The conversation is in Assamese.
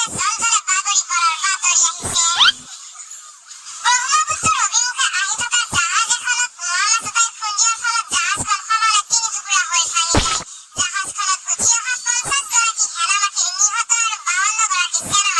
জলজলে বাগৰি পৰাৰ বাতৰি আহিছে। ব্ৰহ্মপুত্ৰৰ অভিমুখে আহি থকা জাহাজ এখনত মোৱা মাছ এটাই খুন্দিয়াৰ ফলত জাহাজখন সমানে তিনি টুকুৰা হৈ ভাঙি যায়। জাহাজখনত উঠি অহা 50 গৰাকী সেনাবাসীৰ নিহত আৰু 52 গৰাকী সেনাবাসী